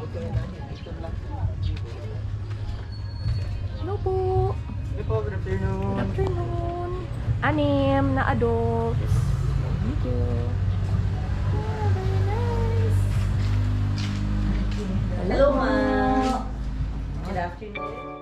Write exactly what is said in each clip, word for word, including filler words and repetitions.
Hello po. Hello po, good afternoon. Good afternoon. Anim na adults. Thank you. Ah, very nice. Hello, ma'am. Good afternoon.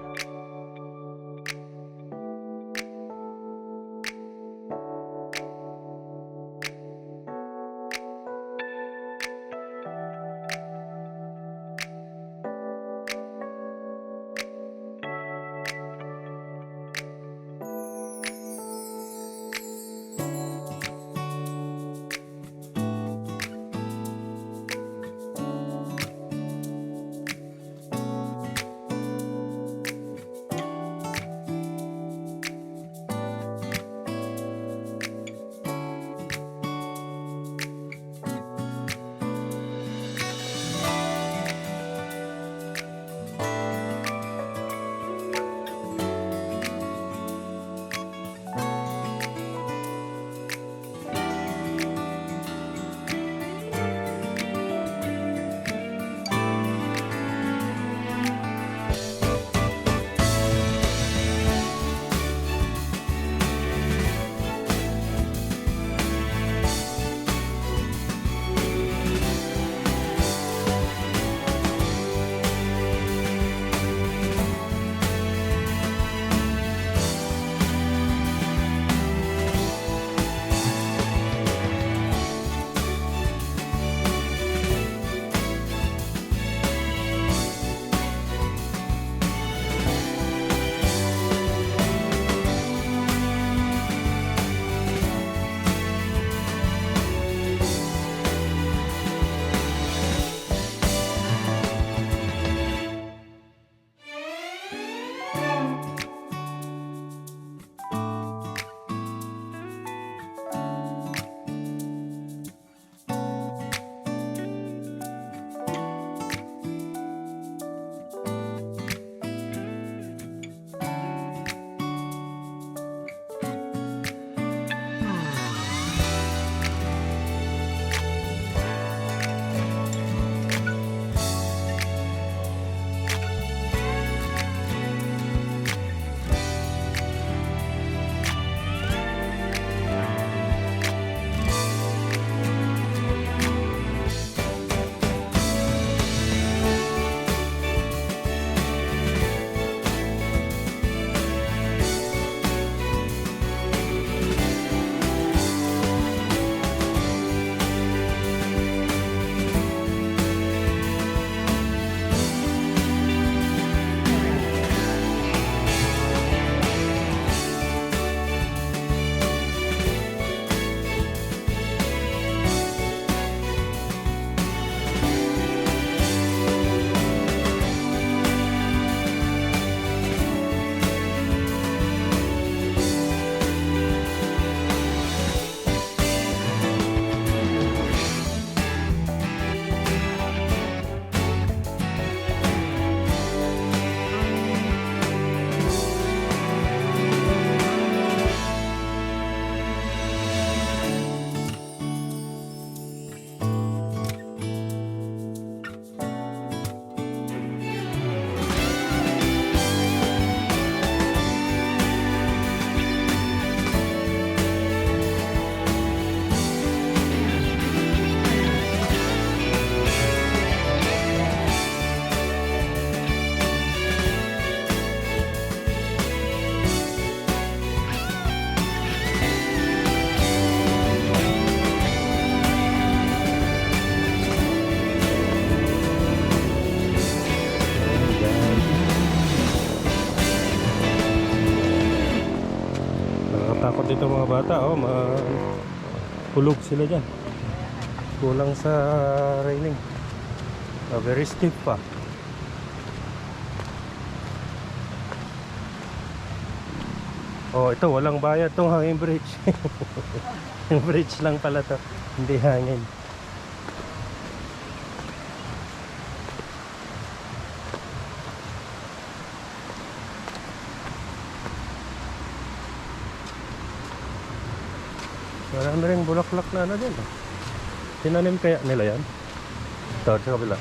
Nakakatakot dito, mga bata, oh, ma-, hulog sila dyan. Kulang sa railing. Ah, very steep pa. Oh, ito, walang bayad tong hanging bridge. Yung bridge lang pala to, hindi hangin. Marami ring bulaklak na ano dyan, oh. Tinanim kaya nila yan? Ito, sa kabila.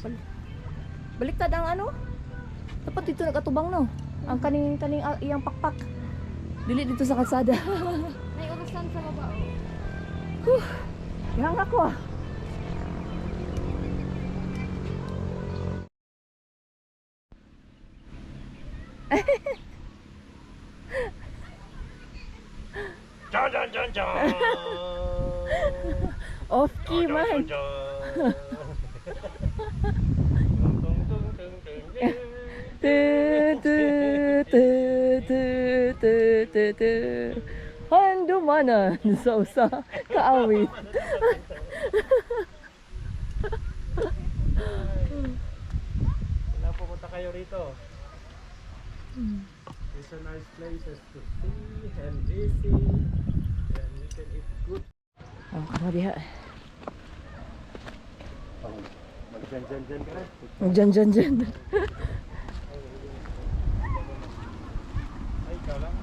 Bal-, baliktad ang ano? Dapat dito nagatubang, no? Ang kaning, kaning, ah, iyang pakpak. Dili dito sa kalsada. May urusan sa baba, oh. Huh. Yang ako, ah. Dun, dun, dun, dun. Off key man. Dun, dun, dun, dun. Tung, tung, tung, tung, tung. Tu, tu, tu. Handumanan sa usa ka awit. Kailangan pumunta kayo rito. Hmm. It's a nice places to see and visit. And you can eat good. Oh, ano diha? Magjan-jan-jan ka na. Magjan-jan-jan. Ay, ikaw lang.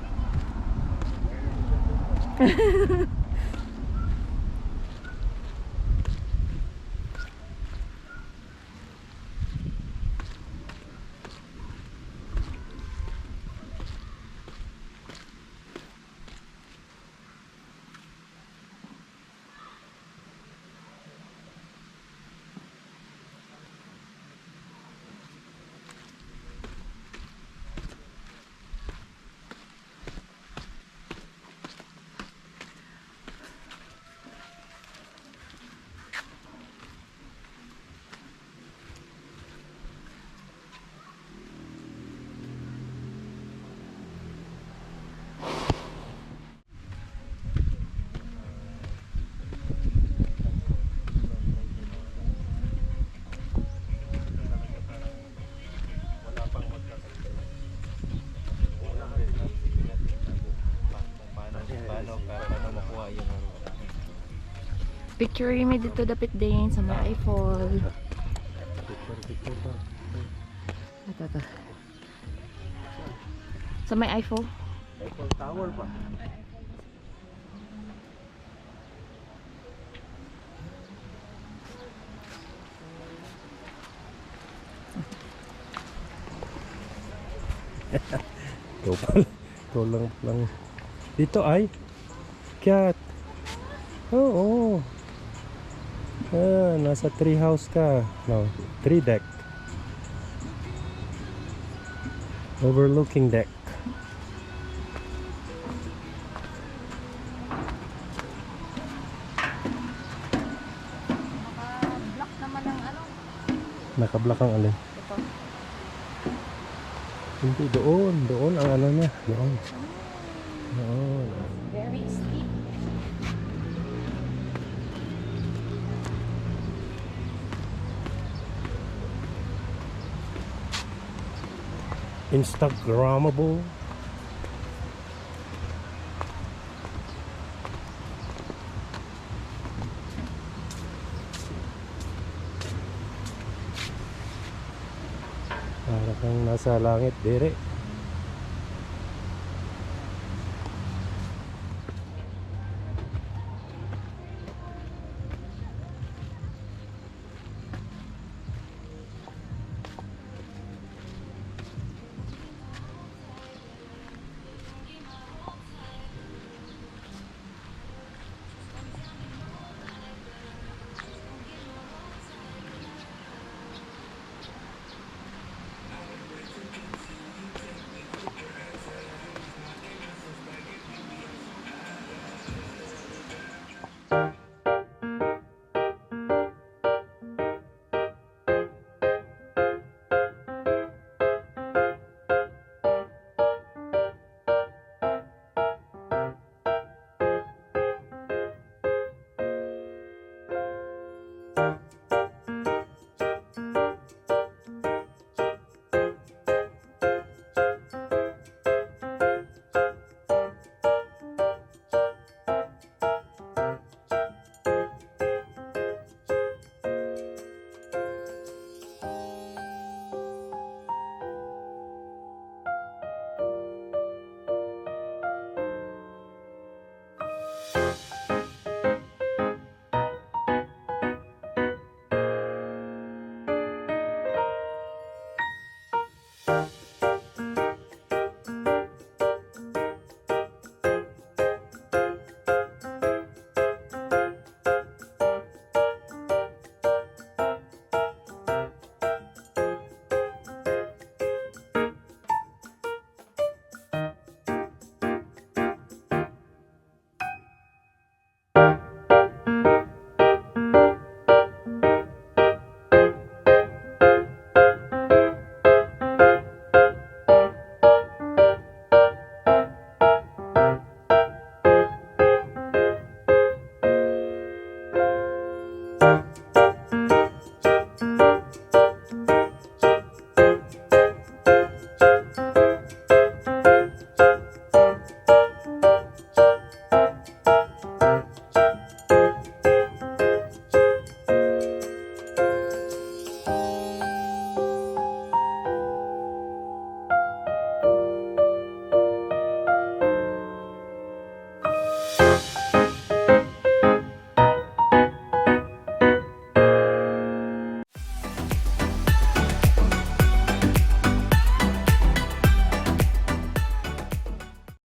Picture me dito dapit din sa may Eiffel. Picture, picture ba? Ito, ito. Sa may Eiffel. Eiffel Tower pa. Ito pa, ito lang, lang. Dito ay, akyat. Oo. Ah, nasa tree house ka. No, tree deck. Overlooking deck. Kablakang alin? Ito. Hindi, doon. Doon ang ano niya. Doon. Doon. Very steep. Instagrammable. Para kang nasa langit, diri.